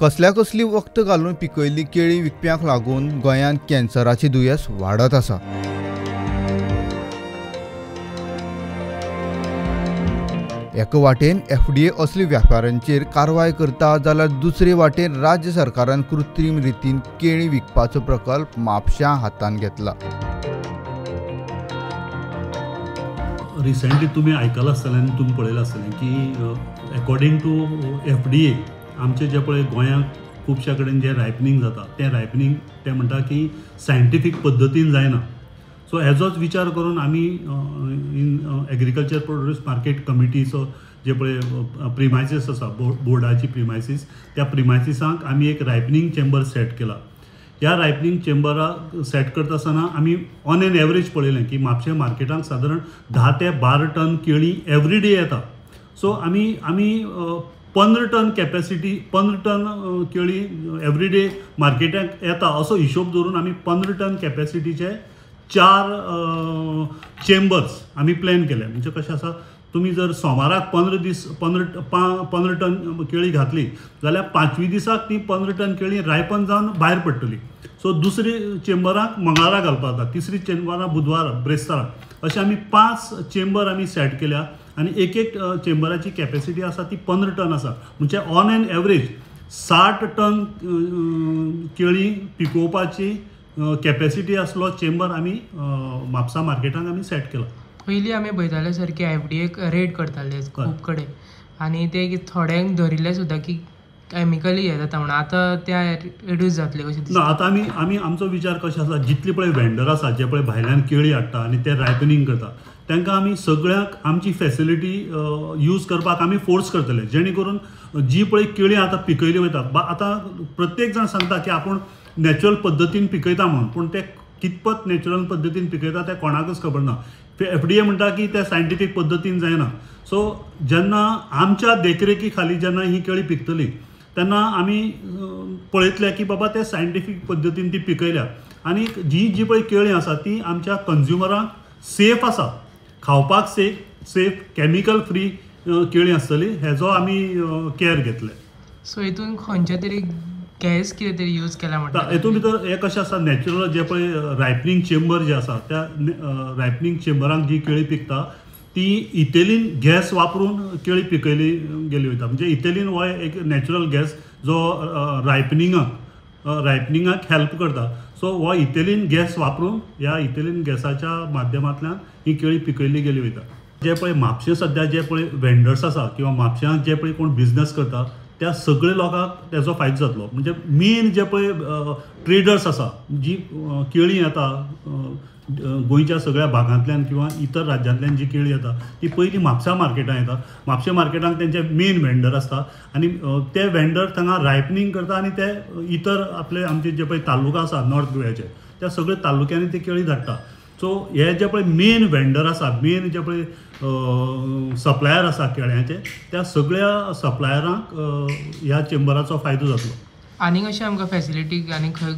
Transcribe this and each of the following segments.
कसल्या कसली वखदां घालून पिकयल्ली केळीं विकप्यांक लागून गोंयांत कॅन्सराची दुयेंस वाडत आसा। एका वाटेन एफडीए असली व्यापाऱ्यांचेर कारवाय करता जाल्यार दुसरे वाटेन राज्य सरकारान कृत्रीम रितीन केळीं विकपाचो प्रकल्प म्हापश्यां हातान घेतला। रिसेंटली तुमी आयकलां आसतलें आनी तुमी पळयलां आसतलें की अकॉर्डिंग टू एफडीए आमचे जे पळय गोंयांत खुबश्या कडेन जें रायपनींग जाता तें रायपनींग ते म्हणटा की सायंटिफीक पद्दतीन जायना। सो हेजोच विचार करून आमी इन एग्रीकल्चर प्रोड्यूस मार्केट कमिटीचो जे पळय प्रिमायसीस आसा, बोर्डाची प्रिमायसीस, त्या प्रिमायसिसांक आमी एक रायपनींग चेंबर सेट केला। ह्या रायपनींग चेंबराक सेट करता आसतना आमी ऑन एन एवरेज पळयलें की म्हापशें मार्केटांत सादारण 10 ते 12 टन केळीं एवरी डे येता। सो आमी आमी 15 टन कॅपेसिटी, 15 टन केळीं एवरी डे मार्केटाक येता असो हिशोब दवरून आमी 15 टन कॅपेसिटीचे 4 चेंबर्स आमी प्लॅन केले। म्हणजे कशें आसा, तुमी जर सोमाराक 15 टन केळी घातली जाल्यार 5वी दिसाक ती 15 टन केळी रायपन जावन भायर पडटली। सो दुसरी चेंबराक मंगळारा घालपाक जाता, तिसरी चेंबराक बुधवारा, ब्रेस्ताराक, अशें आमी 5 चेंबर आमी सेट केल्या आनी एक एक चेंबराची कॅपेसिटी आसा ती 15 टन आसा। म्हणजे ऑन एन एवरेज 60 टन केळी पिकोवपाची कॅपेसिटी आसलो चेंबर आमी म्हापसा मार्केटान आमी सेट केला। पयलीं आमी पळयताले सर की एफडीए रेड करताले खूब कडेन आनी ते थोड्यांक धरिल्ले सुद्दां की केमिकली हे जाता म्हणून, आतां ते रिड्यूस जातले कशें ना? आतां आमी आमी आमचो विचार कशें आसा, जितले पळय वेंडर आसा जे पळय भायल्यान केळी हाडटा आनी ते रायपनींग करता तांकां आमी सगळ्यांक आमची फेसिलिटी यूज करपाक आमी फोर्स करतले, जेणे करून जी पळय केळी आतां पिकयली वयता, आतां प्रत्येक जाण सांगता की आपूण नॅचरल पद्दतीन पिकयता म्हणून, पूण ते कितपत नॅचरल पद्दतीन पिकयता तें कोणाकच खबर ना। एफडीए म्हणटा की ते सायंटिफीक पद्दतीन जायना। सो जेन्ना आमच्या देखरेखी खाली जेन्ना ही केळी पिकतली तेन्ना आमी पळयतले की बाबा ते सायंटिफीक पद्दतीन ती पिकयल्या आनी जी जी पळय केळी आसा ती आमच्या कंज्युमरांक सेफ आसा, खावपाक सेफ केमिकल फ्री केळी आसतली हेजो आमी केअर घेतले। सो हितून खंयच्या तरी गॅस कितें तरी यूज केला म्हणटा हितून भितर हें कशें आसा, नॅचरल जे पळय रायपनींग चेंबर जे आसा त्या रायपनींग चेंबरांक जी केळी पिकता ती इथेलीन गॅस वापरून केळी पिकयली गेली वयता। म्हणजे इथेलीन हो एक नॅचरल गॅस जो रायपनिंगाक हेल्प करता। सो हो इथेलीन गॅस वापरून ह्या इथेलीन गॅसाच्या माध्यमांतल्यान ही केळी पिकयली गेली वयता। जे पळय म्हापशें सद्या जे पळय वेंडर्स आसा किंवा म्हापश्यां जे पळय कोण बिजनस करता त्या सगळे लोकांक तेजो फायदो जातलो। म्हणजे मेन जे पळय ट्रेडर्स आसा, जी केळी येता गोंयच्या सगळ्या भागांतल्यान किंवा इतर राज्यांतल्यान जी केळी येता ती पयलीं म्हापसा मार्केटान येता। म्हापशें मार्केटान तेंचे मेन वेंडर आसता आनी ते वेंडर थंगा रायपनींग करता आनी ते इतर आपले आमचे जे पळय तालुका आसा नॉर्थ गोव्याचे त्या सगळे तालुक्यांनी ते केळी धाडटा। सो हे जे पळय मेन वेंडर आसा, मेन जे पळय सप्लायर आसा केळ्यांचे, त्या सगळ्या सप्लायरांक ह्या चेंबराचो फायदो जातलो। आनीक अशी आमकां फेसिलिटी आनी खंय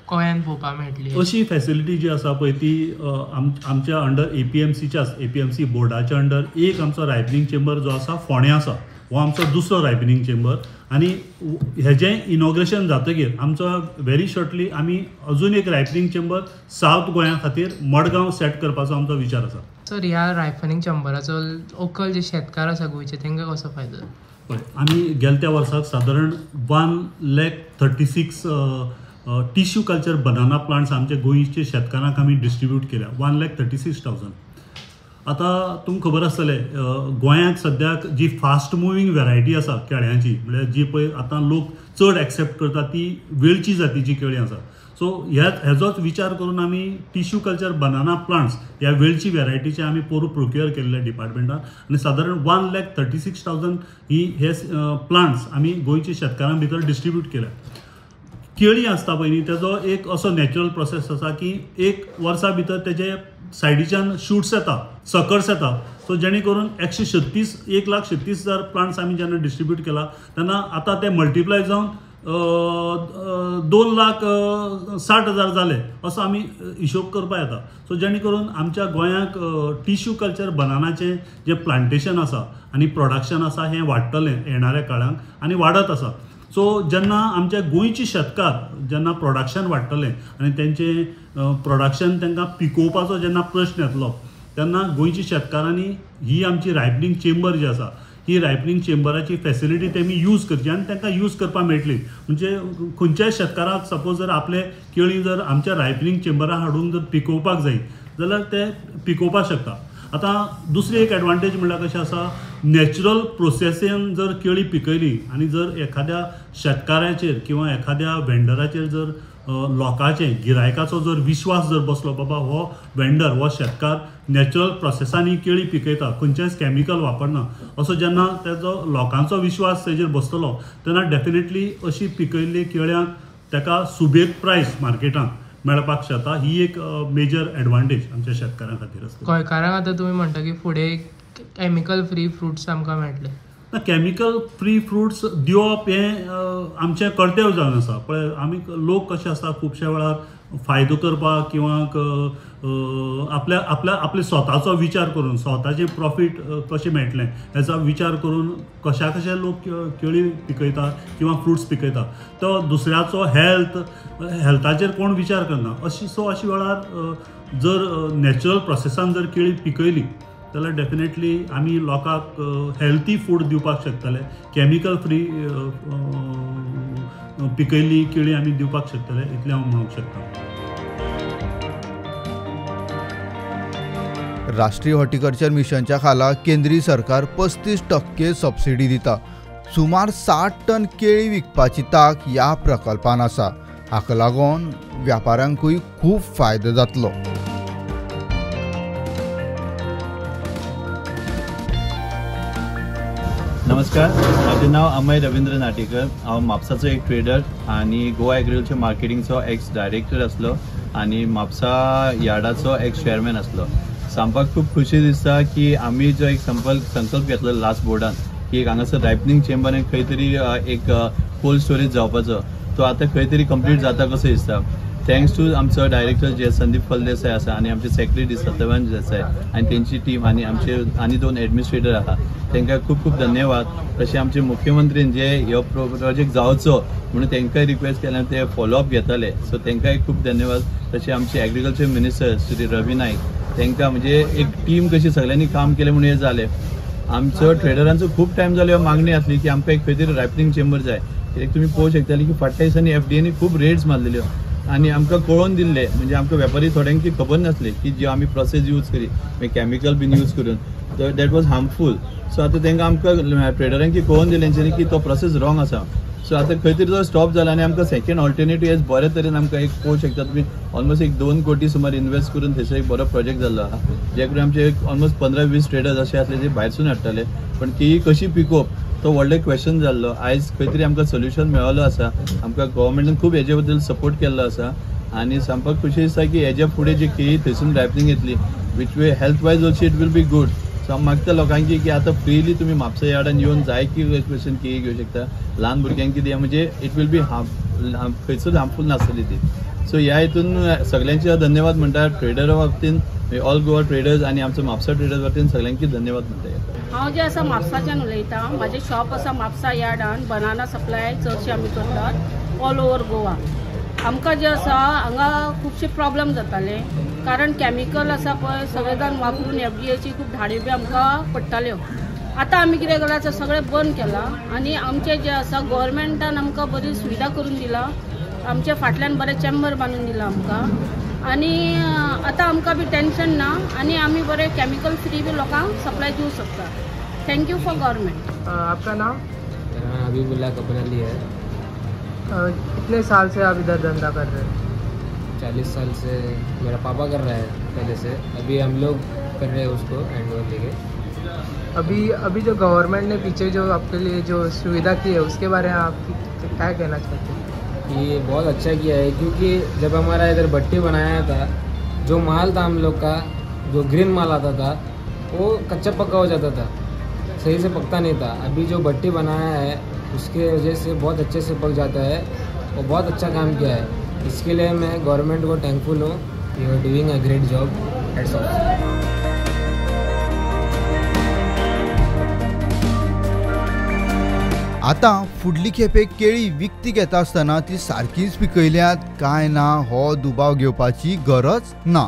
गोंयांत पळोवपाक मेळटली? अशी फेसिलिटी जी आसा पळय ती आमच्या अंडर एपीएमसीच्या, एपीएमसी बोर्डाच्या अंडर एक आमचो रायपनींग चेंबर जो आसा फोंड्यां आसा, हो आमचो दुसरो रायपनींग चेंबर आनी हेजें इनॉग्रेशन जातकीर आमचो व्हेरी शॉर्टली आमी अजून एक रायपनींग चेंबर सावथ गोंया खातीर मडगांव सेट करपाचो आमचो विचार आसा। सर, ह्या रायपनींग चेंबराचो लोकल जे शेतकार आसा गोंयचे तांकां कसो फायदो? पळय, आमी गेल्या वर्साक सादारण 1,36,000 टिश्यू कल्चर बनाना प्लांट्स आमच्या गोंयचे शेतकारांक आमी डिस्ट्रिब्यूट केल्या, 1,36,000। आतां तुमकां खबर आसतलें गोंयांत सद्याक जी फास्ट मुवींग वेरायटी आसा केळ्यांची, म्हळ्यार जी पळय आतां लोक चड एक्सेप्ट करता ती वेलची जातीची केळी आसा। सो हेजोच विचार करून आमी टिश्यू कल्चर बनाना प्लांट्स ह्या वेलची वेरायटीचे आमी पोरूं प्रोक्युअर केल्ले डिपार्टमेंटान आनी सादारण 1,36,000 ही हे प्लांट्स आमी गोंयच्या शेतकारां भितर डिस्ट्रिब्यूट केल्या। केळी आसता पळय न्ही, तेजो एक असो नॅचरल प्रोसेस आसा की एक वर्सा भितर तेजे सायडीच्यान शूट्स येता, सकर्स येता। सो जेणे करून 1,36,000 प्लांट्स आमी जेन्ना डिस्ट्रिब्यूट केला तेन्ना आतां ते मल्टिप्लाय जावन 2,60,000 जाले असो आमी हिशोब करपा येता। सो जेणे करून आमच्या गोंयांक टिश्यू कल्चर बनानाचें जें प्लांटेशन आसा आनी प्रोडक्शन आसा हें वाडटलें येणाऱ्या काळांत आनी वाडत आसा। सो जेन्ना आमच्या गोंयचे शेतकार जेन्ना प्रोडक्शन वाडटलें आनी तेंचें प्रोडक्शन तांकां पिकोवपाचो जेन्ना प्रश्न येतलो तेन्ना गोंयच्या शेतकारांनी ही आमची रायपनींग चेंबर जी आसा ही रायपनींग चेंबराची फेसिलिटी तेमी यूज करची आनी तांकां यूज करपाक मेळटली. म्हणजे खंयच्याय शेतकाराक सपोज जर आपले केळी जर आमच्या रायपनींग चेंबराक हाडून जर पिकोवपाक जाय जाल्यार ते पिकोवपाक शकता. आतां दुसरी एक एडवांटेज म्हणल्यार कशें आसा, नॅचरल प्रोसेसीन जर केळी पिकयली आनी जर एखाद्या शेतकाराचेर किंवा एखाद्या वेंडराचेर जर लोकांचे गिरायकाचो जर विश्वास जर बसलो बाबा हो वेंडर हो शेतकार नॅचरल प्रोसेसांनी केळी पिकयता, खंयचेंच कॅमिकल वापरना, असो जेन्ना तेजो लोकांचो विश्वास तेजेर बसतलो तेन्ना डेफिनेटली अशी पिकयल्ली केळ्यांक ताका सुबेज प्रायस मार्केटांत मेळपाक शकता. ही एक मेजर एडवांटेज आमच्या शेतकारां खातीर आसता. गोंयकारांक आतां तुमी म्हणटा की फुडें केमिकल फ्री फ्रुट्स आमकां मेळटले. ना, केमिकल फ्री फ्रुट्स दिवप हें आमचें कर्तव्य जावन आसा. पळय आमी लोक कशे आसता खुबश्या वेळार फायदो करपाक किंवा आपल्या आपल्या आपले स्वताचो विचार करून स्वताचें प्रॉफीट कशें मेळटलें हेचो विचार करून कशा कशे लोक केळी पिकयता किंवा फ्रुट्स पिकयता, तो दुसऱ्याचो हेल्थाचेर कोण विचार करना. अशी सो अशे वेळार जर नॅचरल प्रोसेसान जर केळी पिकयली जाल्यार डेफिनेटली आमी लोकांक हेल्थी फूड दिवपाक शकतले, केमिकल फ्री पिकयल्ली केळी आमी दिवपाक शकतले, इतलें हांव म्हणूंक शकता. राष्ट्रीय हॉर्टिकल्चर मिशनच्या खाला केंद्रीय सरकार 35% सबसिडी दिता. सुमार 60 टन केळी विकपाची ताक ह्या प्रकल्पान आसा. हाका लागून व्यापाऱ्यांकूय खूब फायदो जातलो. नमस्कार, म्हाजें नांव अमय रविंद्र नाटेकर. हांव म्हापसाचो एक ट्रेडर आनी गोवा एग्रीकल्चर मार्केटिंगचो एक्स डायरेक्टर आसलो आनी म्हापसा यार्डाचो एक्स चेअरमॅन आसलो. सांगपाक खूब खुशी दिसता की आमी जो एक संकल्प घेतलो लास्ट बोर्डान की एक हांगासर रायपनींग चेंबर खंय तरी एक कोल्ड स्टोरेज जावपाचो, तो आतां खंय तरी कंप्लीट जाता कसो दिसता. Thanks to आमचो डायरेक्टर जे संदीप फलदेसाय आसा आनी आमचे सेक्रेटरी सत्यवान देसाय आनी तेंची टीम आनी आमचे आनी 2 एडमिनिस्ट्रेटर आहा, तांकां खूब खूब धन्यवाद. तशें आमचे मुख्यमंत्रीन जे हो प्रोजेक्ट जावचो म्हणून तांकांय रिक्वेस्ट केल्यान ते फॉलोअप घेताले, सो तांकांय खूब धन्यवाद. तशें आमचे एग्रीकल्चर मिनिस्टर श्री रवी नायक तांकां म्हणजे एक टीम कशी सगळ्यांनी काम केलें म्हणून हें जालें. आमचो ट्रेडरांचो खूब टायम जालो मागणी आसली की आमकां एक खंय तरी रायपनींग चेंबर जाय. कित्याक तुमी पळोवंक शकताली की फाटल्या दिसांनी एफडीएनी खूब रेट्स मारलेल्यो आनी आमकां कळोवन दिल्ले, म्हणजे आमकां वेपारी थोड्यांक ती खबर नासली की जी आमी प्रोसेस यूज करी मागीर केमिकल बीन यूज करून that was harmful. सो आतां तांकां आमकां ट्रेडरांक कळोवन दिलें तेंच्यांनी की तो प्रोसेस रॉंग आसा. सो आतां खंय तरी तो स्टॉप जाला आनी आमकां सेकंड ऑल्टरनेटीव एज बरे तरेन आमकां एक पळोवंक शकता तुमी ऑलमोस्ट एक 2 कोटी सुमार इन्वेस्ट करून थंयसर एक बरो प्रोजेक्ट जाल्लो आसा, जे करून आमचे एक ऑलमोस्ट 15-20 ट्रेडर्स अशे आसले जे भायरसून हाडटाले, पण केळी कशी पिकोवप तो व्हडलो क्वेश्चन जाल्लो. आयज खंय तरी आमकां सोल्युशन मेळ्ळो आसा. आमकां गव्हर्मेंटान खूब हेजे बद्दल सपोर्ट केल्लो आसा आनी सांगपाक खुशी दिसता की हेज्या फुडें जी केळी थंयसून रायपनींग येतली which way health wise also it will be good. So हांव मागता लोकांक की आतां फ्रीली तुमी म्हापसा यार्डान येवन जाय की भशेन केळी घेवंक शकता. ल्हान भुरग्यांक कितें म्हणजे it will be खंयसर हार्मफूल नासतली ती. सो ह्या हितून सगळ्यांचे धन्यवाद म्हणटा, ट्रेडरा बाबतीन ऑल गोवा ट्रेडर्स आनी आमचो म्हापसा ट्रेडर्स बाबतीन सगळ्यांकी धन्यवाद म्हणटा. हांव जें आसा म्हापसाच्यान उलयतां. म्हाजें शॉप आसा म्हापसा यार्डान. बनाना सप्लाय चडशे आमी करतात ऑल ओवर गोवा. आमकां जें आसा हांगा खुबशे प्रॉब्लम जाताले, कारण केमिकल आसा पळय सगळे जाण वापरून एफडीएची खूब धाड्यो बी आमकां पडटाल्यो. आतां आमी कितें केलां सगळें बंद केलां आनी आमचें जें आसा गव्हर्मेंटान आमकां बरी सुविधा करून दिला. आमच्या फाटल्यान बरें चेंबर बांदून दिलां आमकां आनी आतां आमकां बी टेंशन ना आनी आमी बरें केमिकल फ्री बी लोकांक सप्लाय दिवं शकता. Thank you for government. आपका नाम? मेरा नाम हबीबुल्ला कबराली है. कितने साल से आप इधर धंधा कर रहे हैं? 40 साल से मेरा पापा कर रहा है पहले से, अभी हम लोग कर रहे हैं उसको हैंड ओवर लेके. अभी अभी जो गवर्नमेंट ने पीछे जो आपके लिए जो सुविधा की है उसके बारे में आप क्या कहना चाहते हैं? कि बहुत अच्छा किया है, क्योंकि जब हमारा इधर भट्टी बनाया था, जो माल था हम लोग का, जो ग्रीन माल आता था वो कच्चा पक्का हो जाता था, सही से पकता नहीं था. अभी जो भट्टी बनाया है उसके वजह से बहुत अच्छे से पक जाता है और बहुत अच्छा काम किया है. इसके लिए मैं गवर्नमेंट को थैंकफुल हूँ. You are doing a great job. Hats off. आतां फुडली खेपे केळी विकती घेता आसतना ती सारकीच पिकयल्यात काय ना हो दुबाव घेवपाची गरज ना.